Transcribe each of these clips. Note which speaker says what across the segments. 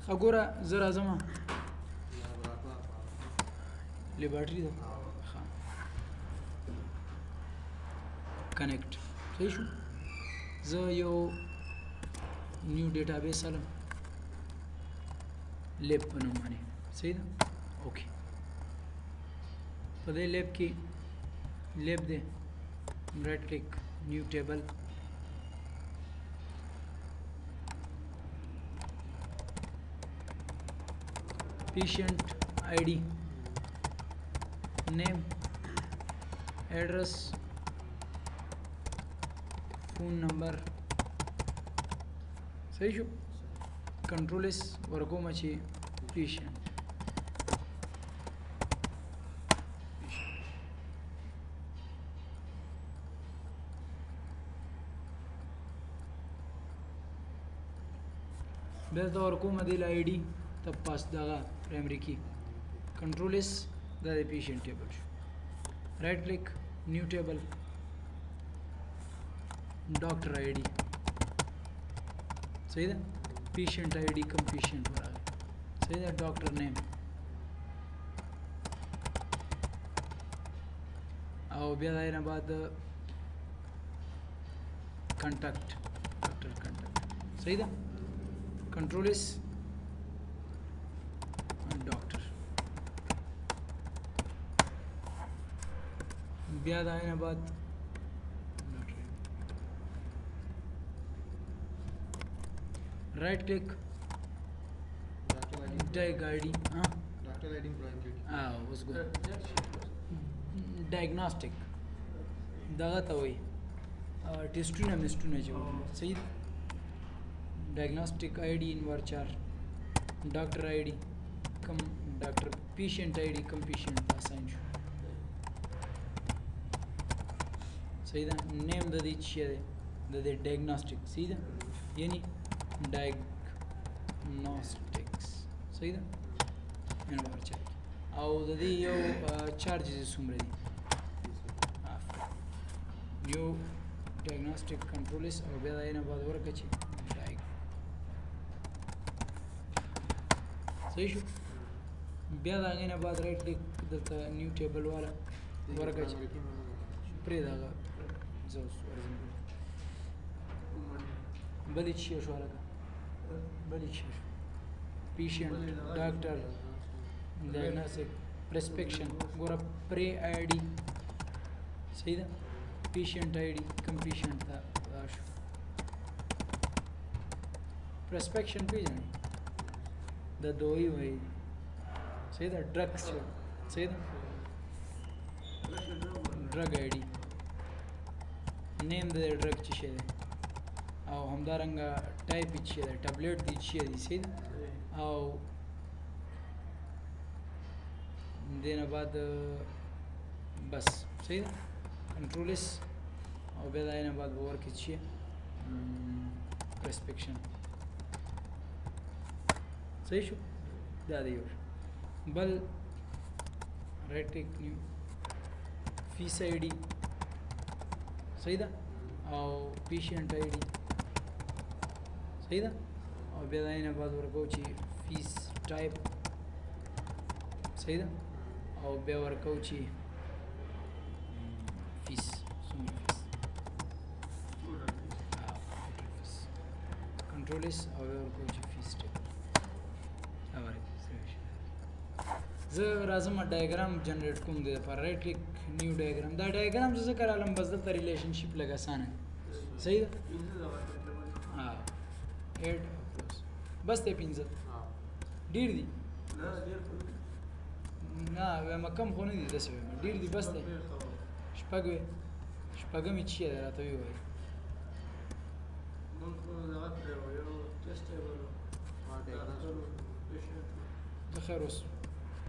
Speaker 1: خګوره زه راځم لیبارټری ده. ښه کنیکټ صحیح شو. زه یو نیو ډیټابیس الم لیب په نوم باندې، صحیح ده؟ اوکې، په دې لیب کې لیب دی، رایټ کلیک نیو ټیبل، patient ID، name، address، phone number. صحیح شو. کنټرول اس ورکوم چې پیشنټ بیا دا ورکوم دی آی ډي ته پاس دغه پرایمري کی، کنټرول اس، دا د پیشنټ ټیبل شو. رائټ کلیک نیو ټیبل، ډاکټر آی ډي، صحیح ده؟ پیشنټ آی ډي کم پیشنټ ورغی، صحیح ده؟ ډاکټر نیم او بیا دا نه بعد کانټاکټ، ډاکټر کانټاکټ، صحیح ده؟ کنټرول اس ډاکټر، بیا دا نه بعد رائٹ کلک ډایګ آی ډي. ها
Speaker 2: ډاکټر آی ډي پرایمري.
Speaker 1: اوس ګور ډایګنوستیک دغه ته وایي، ټیسټونه میسټونه چې وکړي، صحیح ده؟ ډایګنوستیک آی ډي انورچار، ډاکټر آی ډي کم ډاکټر، پیشنټ آی ډي کم پیشنټ ته اساین شو، صحیح ده؟ نیم د دې چې دی د دې ډایګنوستیک، صحیح ده؟ یعنی ډایګنوستیکس، صحیح ده؟ انورچار او د دې یو چارجز څومره دي؟ نیو ډایګنوستیک کنټرولس او بیا دا نه بعد ورکه چې ډایګ، صحیح شو. بیا دا غینه بعد رائټ کلیک دلته نیو ټیبل والا ورکه چې پرې دغه زه اوس ورځم. بلې چې شو هلکه، بلې چې شو پیشنټ، ډاکټر، ډایګنوستیک، پرسپکشن، ګوره پری آی ډي، صحیح ده؟ پیشنټ آی ډي کم پیشنټ ته دا شو. پرسپکشن پیژنې؟ د دوی وایي، صحیح ده؟ ډرګس چې، صحیح ده؟ ډرګ آی ډي، نیم د ډرګ چې شی دی او همدارنګه ټایپ یې چې دی، ټابلیټ دی چې دی، صحیح ده؟ او دې نه بعد بس، صحیح ده؟ کنټرول اس او بیا دا نه بعد به ورکې چې پرسپکشن، صحیح شو. دا دی یو بل رائټ کلیک نیو فیس آی ډي، صحیح ده؟ او پیشنټ آی ډي، صحیح ده؟ او بیا دا نه بعد ورکو چې فیس ټایپ، صحیح ده؟ او بیا ورکو چې فیس څومره فیس، فیس، کنټرول اس او بیا ورکو چې فیس ټایپ. زه راځم ډایګرام جنریټ کوم د لپاره، رائټ کلیک نیو ډایګرام. دا ډایګرام زه ځکه رالم بس دلته ریلیشنشپ لږ اسانه دی، صحیح ده؟ ها اډ بس ته پنځه ډیر دي نه وایم کم خو نه دي، داسې وایم ډیر دي، بس دی شپږ وې، شپږم یې چې دی راته ووایي.
Speaker 3: مونږ خو دغه کړی و، یو ټیسټ ټیبل و،
Speaker 1: زه خیر اوس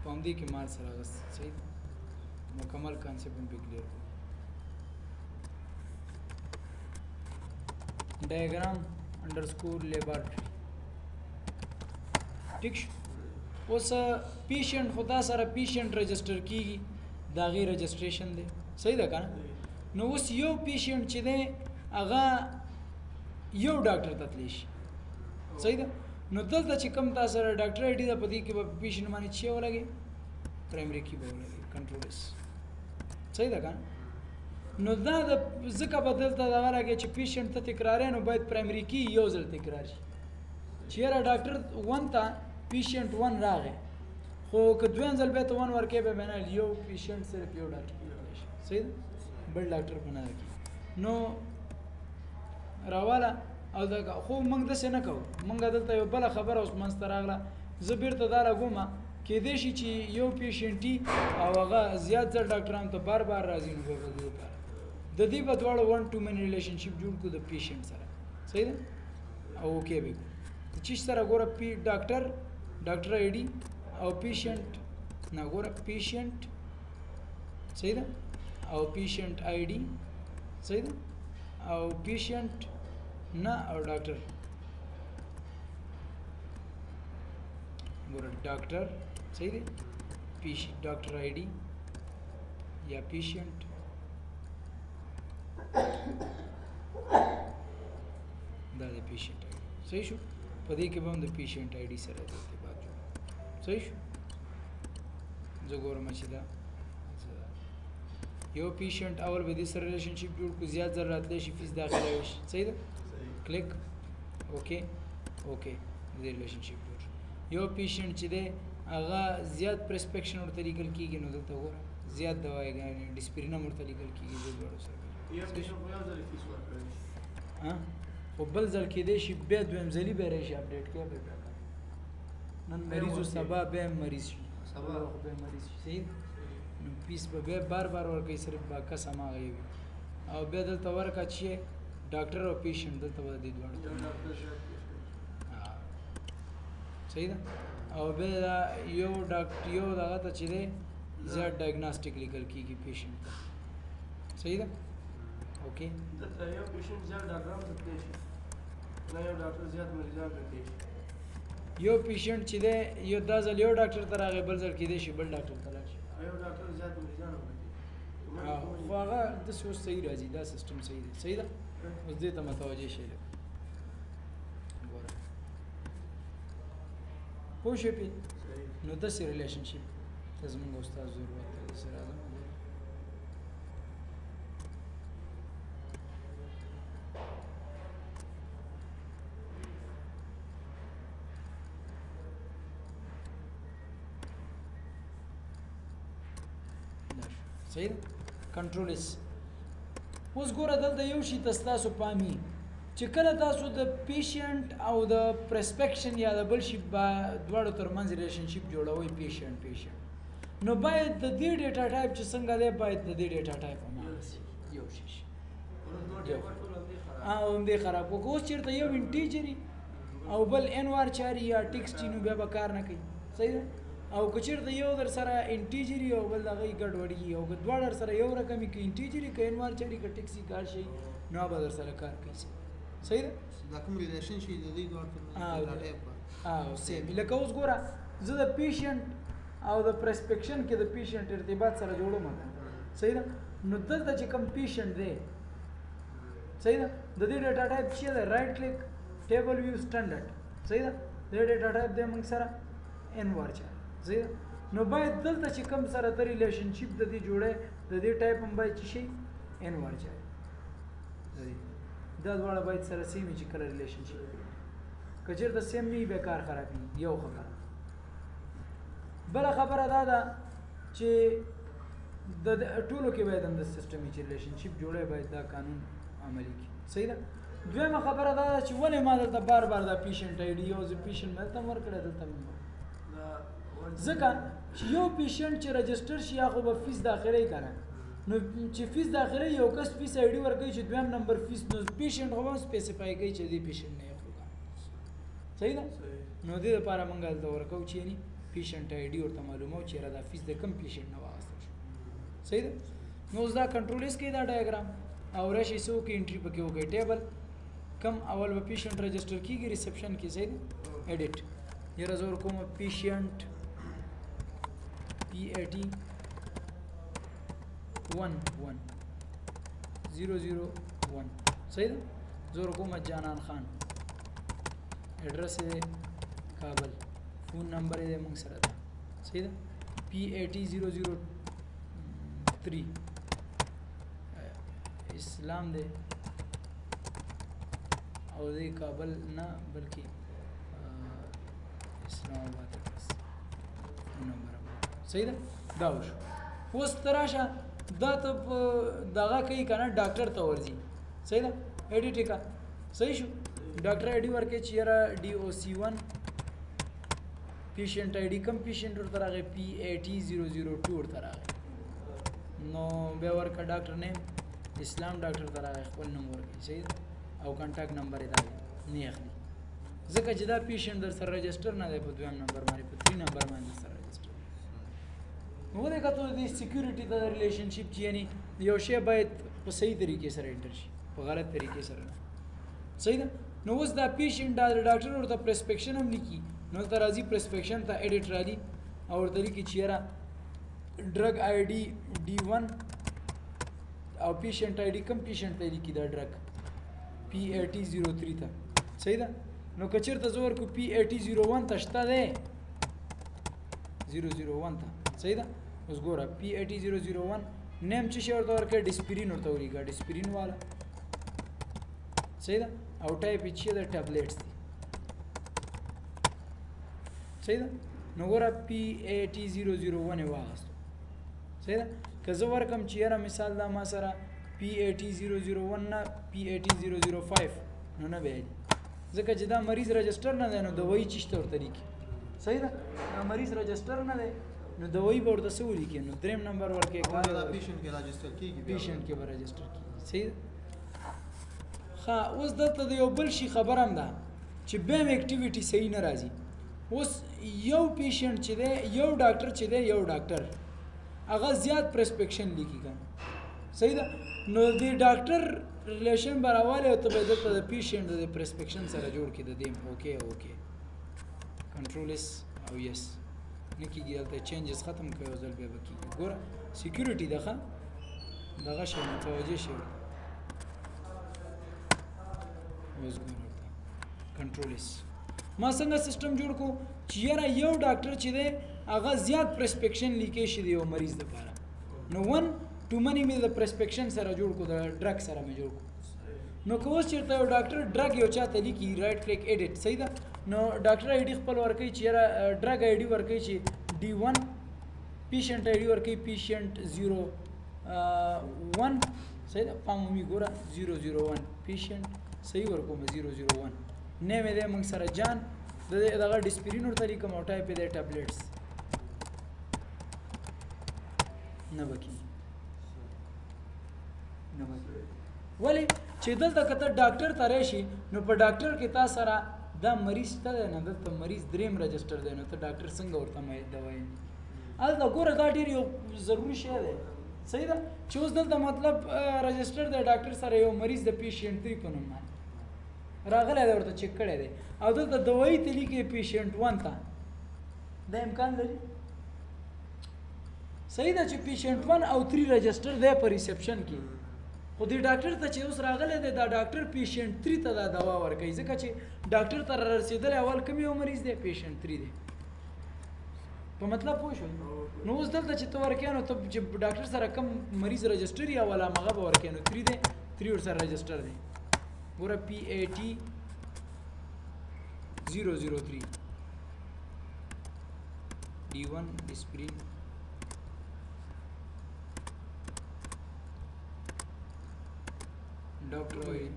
Speaker 1: په همدې کې مال سره اخیستی، صحیح ده؟ مکمل کانسپټ هم پرې کلیر کړو. ډایګرام انډرسکور لیبارټري، ټیک شو. اوس پیشنټ خو دا سره پیشنټ رجسټر کیږي، د هغې رجسټریشن دی، صحیح ده که نه؟ نو اوس یو پیشنټ چې دی هغه یو ډاکټر ته تللی شي، صحیح ده؟ نو دلته چې کوم تاسو سره ډاکټر آی ډي ده په دې کې به پیشنټ باندې چې ولګي پرایمري کی به ولګي کنټرول اس صحیح ده که نو دا د ځکه به دلته دغه راګي چې پیشنټ ته تکرارې نو باید پرایمري کی یو ځل تکرار شي چې یاره ډاکټر 1 ته پیشنټ 1 راغی خو که دویم ځل بیا ته 1 ورکې به نه یو پیشنټ صرف یو ډاکټر شي صحیح ده بل ډاکټر په نه راکې نو راواله او دا خو موږ داسې نه کوو. موږ دلته یو بله خبره اوس منځته راغله، زه بیرته دا راګوم کېدای شي چې یو پیشنټي او هغه زیات ځل ډاکټرانو ته بار بار راځي، نو بیا به د دې لپاره د دې به دواړو 1 to many relationship جوړ کړو د پیشنټ سره صحیح ده او okay به کړو چې سره ګوره پی ډاکټر ډاکټر آی ډي او پیشنټ نه ګوره پیشنټ صحیح ده او پیشنټ آی ډي صحیح ده او پیشنټ نه او ډاکټر ګوره ډاکټر صحیح دی پیش ډاکټر آی ډي یا پیشنټ دا د پیشنټ آی ډي صحیح شو. په دې کې به هم د پیشنټ آی ډي سره ارتباط جوړ صحیح شو. زه ګورم چې دا یو پیشنټ اول به دې سره ریلیشنشپ جوړ کړو، زیات ځل راتلی شي، فیس داخلوي شي صحیح ده. کلیک okay okay د دې ریلیشنشپ جوړ شو. یو پیشنټ چې دی هغه زیات پرسپکشن ورته لیکل کېږي، نو دلته وګوره زیات دواګانې ډسپرین هم ورته لیکل کېږي د دواړو سره.
Speaker 3: یو پیشنټ خو یو ځل فیس ورکړی شي
Speaker 1: ها، خو بل ځل کېدای شي بیا دویم ځلي بیا راشي اپډیټ کړي بیا بیا نن مریض و سبا بیا مریض شي، سبا خو بیا مریض شي صحیح. نو فیس به بیا بار بار ورکوي، صرف به کس هماغه یو وي. او بیا دلته ورکه چې ډاکټر او پیشنټ دلته به د دې دواړو صحیح ده. او بیا دا یو ډاکټر یو دغه ته چې دی زیات ډایګناسټیک لیکل کېږي پیشنټ ته صحیح ده. okay
Speaker 3: دلته یو پیشنټ زیات ډاکټرانو ته تللی شي، نه یو ډاکټر زیات مریضانو ته تللی شي.
Speaker 1: یو پیشنټ چې دی یو دا ځل یو ډاکټر ته راغی، بل ځل کېدای شي بل ډاکټر ته لاړ شي.
Speaker 3: یو ډاکټر زیات مریضانو ته تللی شي.
Speaker 1: خو هغه داسې اوس صحیح راځي، دا سیستم صحیح دی صحیح ده. اوس دې ته متوجه شئ لږ ګوره پوه شوې پې؟ نو داسې ریلیشنشپ ته زموږ استاد ضرورت دی. داسې راځم وګوره دا شو صحیح ده. کنټرول اس اوس ګوره دلته یو شي ته ستاسو پامي چې کله تاسو د پیشنټ او د پرسپکشن یا د بل شي دواړو ترمنځ ریلیشنشپ جوړوئ پیشنټ پیشنټ، نو باید د دې ډیټا ټایپ چې څنګه دی باید د دې ډیټا ټایپ هماغسې یو شي شي. همدې خراب وکړو. اوس چېرته یو integer او بل nvarchar یا text نو بیا به کار نه کوي صحیح ده. او که چېرته یو در سره integer او بل دغه یې ګډوډي او که دواړه در سره یو رقم که integer که nvarchar که text که هر شی نو به در سره کار کوي صحیح ده.
Speaker 2: دا کوم relation شي د دې دواړو ترمنځ data type
Speaker 1: او same. لکه اوس ګوره زه د پیشنټ او د پرسپکشن کې د پیشنټ ارتباط سره جوړوم صحیح ده. نو دلته چې کوم پیشنټ دی صحیح ده د دې ډیټا ټایپ چې دی right click table view standard صحیح ده. د دې ډیټا ټایپ دی موږ سره nvarchar صحیح ده. نو باید دلته چې کوم سره ته ریلیشنشپ د دې جوړې د دې ټایپ هم باید چې شي nvarchar دا دواړه باید سره same وي چې کله ریلیشنشپ که چېرته same نه وي بیا کار خرابېږي. یو خبره بله خبره دا ده چې د ټولو کې باید هم د سیستم وي چې ریلیشنشپ جوړی باید دا قانون عملي کړي صحیح ده. دویمه خبره دا ده چې ولې ما دلته بار بار دا پیشنټ آی ډي یو زه پیشنټ مې دلته هم ورکړی دلته مې ځکه چې یو پیشنټ چې رجسټر شي یا خو به فیس داخلوي که نه، نو چې فیس داخلوي یو کس فیس آی ډي ورکوي چې دویم نمبر فیس، نو پیشنټ خو به هم specify کوي چې دې پیشنټ نه یې خو که صحیح ده. نو دې لپاره موږ هلته ورکوو چې یعنې پیشنټ آی ډي ورته معلوموو چې یاره دا فیس د کوم پیشنټ نه واخیستل شو صحیح ده. نو اوس دا کنټرول اس کوي دا ډایګرام او راشي څه وکړي entry پکې وکړي table کم اول به پیشنټ رجسټر کېږي reception کې صحیح ده. edit یاره زه ورکوم پیشنټ PAT 1 1 0 0 1 صحیح ده. زه ورکوم جانان خان، ایډرس یې فون نمبر یې موږ سره ده، صحیح ده. پی ای ټي 003 اسلام دی او د کابل نه بلکې اسلام آباد ایډرس نمبر، صحیح ده. دا وشو. اوس ته راشه دا ته دغه کوي که نه ډاکټر ته ورځي، صحیح ده. ایډیټ یې کړه، صحیح شو. ډاکټر آی ډي ورکړي چې یاره ډي او سی 1 پیشنټ آی ډي کم پیشنټ ورته راغی پی ای ټي 002 ورته راغی. نو بیا ورکړه ډاکټر نیم اسلام ډاکټر ته راغی، خپل نوم ورکړي، صحیح ده. او کانټاکټ نمبر یې دا دی، نه اخلي ځکه چې دا پیشنټ در سره رجسټر نه دی په دویم نمبر باندې، په 3 نمبر باندې در سره رجسټر. نو ولې کتو د سکیورټي ته ریلیشنشپ چې یعنی یو شی باید په صحیح طریقې سره انټر شي، په غلط طریقې سره نه، صحیح ده. نو اوس دا پیشنټ دا ډاکټر ورته پرسپکشن هم لیکي، نو دلته راځي پرسپکشن ته ایډیټ راځي او ورته لیکي چې یاره ډرګ آی ډي ډي 1 او پیشنټ آی ډي کم پیشنټ ته لیکي دا ډرګ پی ای ټي 03 ته، صحیح ده. نو که چېرته زه ورکړو پی ای ټي 01 ته شته دی 001 ته، صحیح ده. اوس ګوره پی ای ټي 001 نیم چې شی ورته ورکړي ډسپرین ورته ولیکه، ډسپرین والا، صحیح ده. او ټایپ یې چې ده ټابلیټس دي، صحیح ده. نو ګوره پی ای ټي 001 یې واخیستو، صحیح ده. که زه ورکم چې یاره مثال دا ما سره پی ای ټي 001 نه پی ای ټي 005 نو نه به ځکه چې دا مریض رجسټر نه دی، نو دوایي چیشته ورته لیکي، صحیح ده. دا مریض رجسټر نه دی نو دوایي به ورته څه ولیکي، نو دریم نمبر ورکې
Speaker 2: دا پیشنټ کې راجستر کیږي،
Speaker 1: پیشنټ کې به رجسټر کیږي، صحیح ده. ښه اوس دلته د یو بل شي خبره هم ده چې بیا هم اکټیویټي صحیح نه راځي. اوس یو پیشنټ چې دی، یو ډاکټر چې دی، یو ډاکټر هغه زیات پرسپکشن لیکي که نه، صحیح ده. نو د ډاکټر ریلیشن به راوالی او ته به دلته د پیشنټ د پرسپکشن سره جوړ کړې د دې اوکې اوکې کنټرول اس او یس نه کېږي، دلته چینجز ختم کړي یو ځل بیا به کېږي. ګوره سکیورټي ده، ښه دغه شی متوجه شي ورته. اوس ګوره ورته کنټرول اس ما څنګه سیستم جوړ کو چې یاره یو ډاکټر چې دی هغه زیات پرسپکشن لیکي شي د یو مریض دپاره، نو 1 to many مې د پرسپکشن سره جوړ کو، د ډرګ سره مې جوړ کو. نو که اوس چېرته یو ډاکټر ډرګ یو چاته لیکي رایټ کلیک ایډیټ، صحیح ده. نو ډاکټر آی ډي خپل ورکوي چې یاره ډرګ آی ډي ورکوي چې ډي 1، پیشنټ آی ډي ورکوي پیشنټ 01، صحیح ده. پام مې ګوره 001 پیشنټ صحیح ورکوم 001 نیم یې دی موږ سره جان د دغه ډسپرین ورته لیکم او ټایپ یې دی ټابلیټس، نه به کېږي، نه به کېږي. ولې چې دلته که ته ډاکټر ته راشي نو په ډاکټر کې تا سره دا مریض شته دی، نه دلته مریض دریم رجسټر دی، نو ته ډاکټر څنګه ورته دوا یې؟ هلته ګوره دا ډېر یو ضروري شی دی، صحیح ده. چې اوس دلته مطلب رجسټر دی ډاکټر سره یو مریض د پیشنټ 3 په نوم باندې راغلی دی، ورته چک کړی دی او دلته دوایي ته لیکي پیشنټ 1 ته، دا امکان لري؟ صحیح ده چې پیشنټ 1 او 3 رجسټر دی په ریسپشن کې، خو دې ډاکټر ته چې اوس راغلی دی دا ډاکټر پیشنټ 3 ته دا دوا ورکوي، ځکه چې ډاکټر ته را رسېدلی اول کوم یو مریض دی؟ پیشنټ 3 دی. په مطلب پوه شوې؟ نو اوس دلته چې ته ورکې نو ته چې ډاکټر سره کوم مریض رجسټر یې اول همغه به ورکې، نو 3 دی، 3 ورسره رجسټر دی. ګوره پی ای ټي 003 ډي 1 ډسپرین ډاکټر وایي.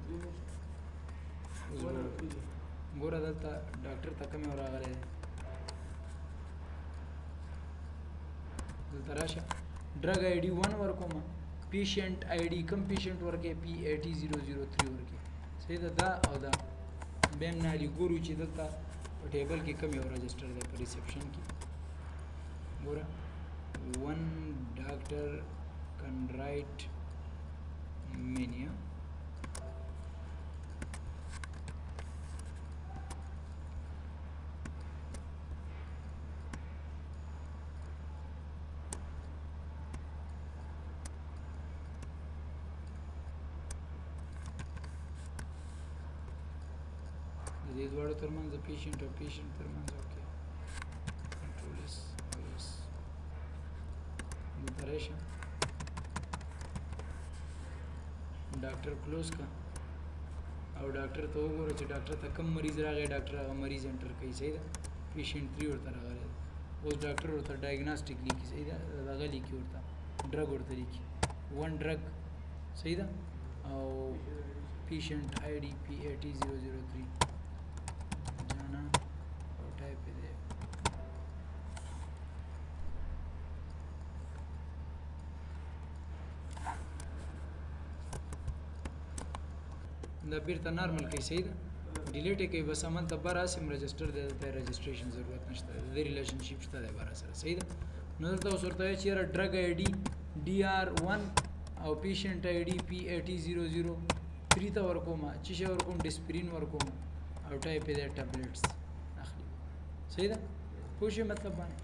Speaker 1: ګوره دلته ډاکټر ته کوم یو راغلی دی، دلته راشه ډرګ آی ډي 1 ورکوم، پیشنټ آی ډي کوم پیشنټ ورکې پی ای ټي 003 ورکې، صحیح ده. دا او دا بیا هم نه علي ګورو چې دلته په ټیبل کې کوم یو رجسټر دی په ریسپشن کې. ګوره 1 ډاکټر کن رایټ مینیا، د دې دواړو ترمنځ د پیشنټ او پیشنټ ترمنځ اوکې. راشي، ډاکټر کلوز کا او ډاکټر ته وګوره چې ډاکټر ته کم مریض راغی، ډاکټر هغه مریض انټر کوي. صحیح ده، پیشنټ 3 ورته راغلی، اوس ډاکټر ورته ډایګناسټیک لیکي. صحیح ده، دغه لیکي ورته، ډرګ ورته لیکي، 1 ډرګ. صحیح ده، او پیشنټ آی ډي PAT003 جانا او ټایپ یې دی. دا بیرته نارمل کوي. صحیح ده، ډیلیټ یې کوي، بس هملته بر هسې هم رجسټر دی، دلته رجسټریشن ضرورت نشته، د دې ریلیشنشپ شته دی بر سره. صحیح ده، نو دلته اوس ورته وایي چې یاره ډرګ آی ډي DR1 او پیشنټ آی ډي PAT003 ته ورکوم، چې شی ورکوم، ډسپرین ورکوم او ټایپ یې دی ټابلیټس اخلي. صحیح ده، پوه شوې مطلب باندې؟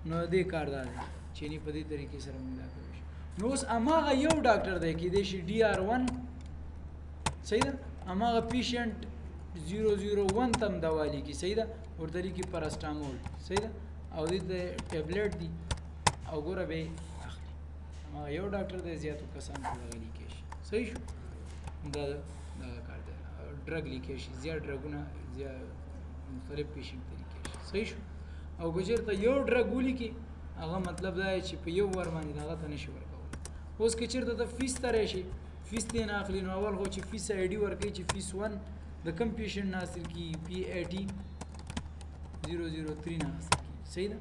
Speaker 1: نو دې کار دا دی چې نه په دې طریقې سره موږ دا کولی شو. نو اوس هماغه یو ډاکټر دی، کېدای شي DR1، صحیح ده، هماغه پیشنټ 001 ته هم دوا لیکي. صحیح ده، ورته لیکي پاراسټامول. صحیح ده، او دې ته ټابلیټ دي او ګوره به یې اخلي. هماغه یو ډاکټر دی، زیاتو کسانو ته دغه لیکی شي. صحیح شو، دا دغه کار دی، ډرګ لیکی شي، زیات ډرګونه زیات مختلف پیشنټ ته لیکی شي. صحیح شو، او که چېرته یو ډرګ ولیکي، هغه مطلب دا دی چې په یو وار باندې دغه ته نشي ورکولی. اوس که چېرته ته فیس ته راشي، فیس ته نه اخلي، نو اول خو چې فیس آی ډي ورکوي، چې فیس 1 د کم پیشنټ نه حاصل کیږي، PAT003 نه حاصل کیږي. صحیح ده،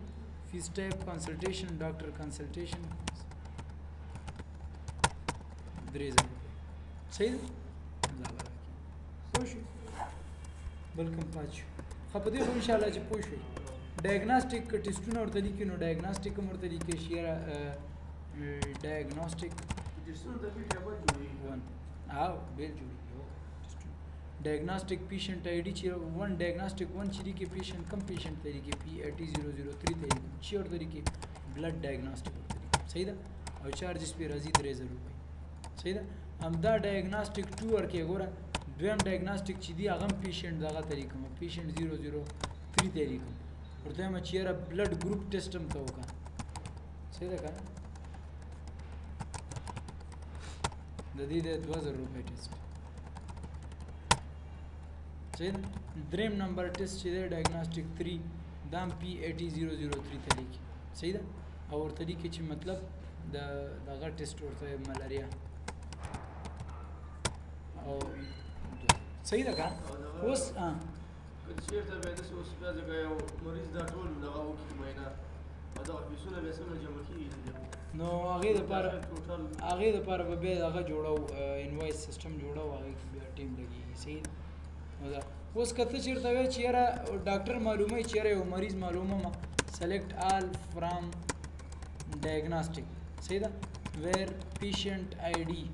Speaker 1: فیس ټایپ کنسلټیشن، ډاکټر کنسلټیشن 3000 روپۍ. صحیح ده، دا به راکړي. پوه شوې؟ بل کوم پاتې شو؟ ښه، په دې خو انشاءالله چې پوه شوې. ډایګناسټیک که ټسټونه ورته لیکي، نو ډایګناسټیک هم ورته لیکي شي. یاره ډایګناسټیک
Speaker 3: ټسټونه د دې ټیبل جوړېږي،
Speaker 1: 1 او بیل جوړېږي. ډایګناسټیک پیشنټ آی ډي چې 1 ډایګناسټیک 1 چې لیکي، پیشنټ کم پیشنټ ته لیکي، PAT003 ته لیکي، چې ورته لیکي بلډ ډایګناسټیک ورته لیکي. صحیح ده، او چارجز پرې راځي 3000 روپۍ. صحیح ده، همدا ډایګناسټیک 2 ورکې، ګوره دویم ډایګناسټیک چې دی هغه هم پیشنټ دغه ته لیکم، پیشنټ 003 ته لیکم، ورته وایم چې یاره بلډ ګروپ ټیسټ هم ته وکړه. صحیح ده که نه؟ د دې دی 2000 روپۍ ټیسټ. صحیح ده، دریم نمبر ټیسټ چې دی ډایګناسټیک 3، دا هم PAT003 ته لیکي. صحیح ده، او ورته لیکي چې مطلب د دغه ټیسټ ورته ملاریا او صحیح ده که اوس
Speaker 3: که چېرته بیا داسې اوس بیا ځکه یو مریض دا ټول دغه وکړي معاینه، او دغه فیسونه بیا څنګه جمع کېږي؟
Speaker 1: نو هغې دپاره هغې دپاره به بیا دغه جوړو، انوایس سیستم جوړو، هغې کې بیا ټیم لګېږي. صحیح ده، نو دا اوس که ته چېرته وایې چې یاره ډاکټر معلوموي چې یاره یو مریض معلومه ما، سلیکټ آل فرام ډایګناسټیک. صحیح ده، ویر پیشنټ آی ډي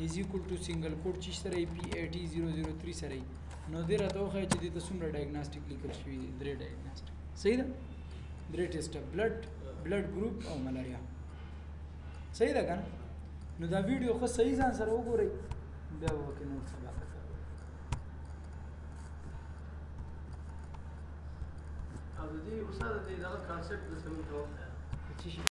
Speaker 1: is equal to single quote چې سره یې PAT003 سره یې، نو دې راته وښایي چې دې ته څومره ډایګناسټیک لیکل شوي دي، 3 ډایګناسټیک. صحیح ده، 3 ټیسټ، بلډ ګروپ او ملاریا. صحیح ده که نه؟ نو دا ویډیو ښه صحیح ځان سره وګورئ، بیا به پکې نور سبا ته کوو.
Speaker 3: او د دې استاد د دې دغه کانسپټ د څه موږ ته وښایه.
Speaker 1: چې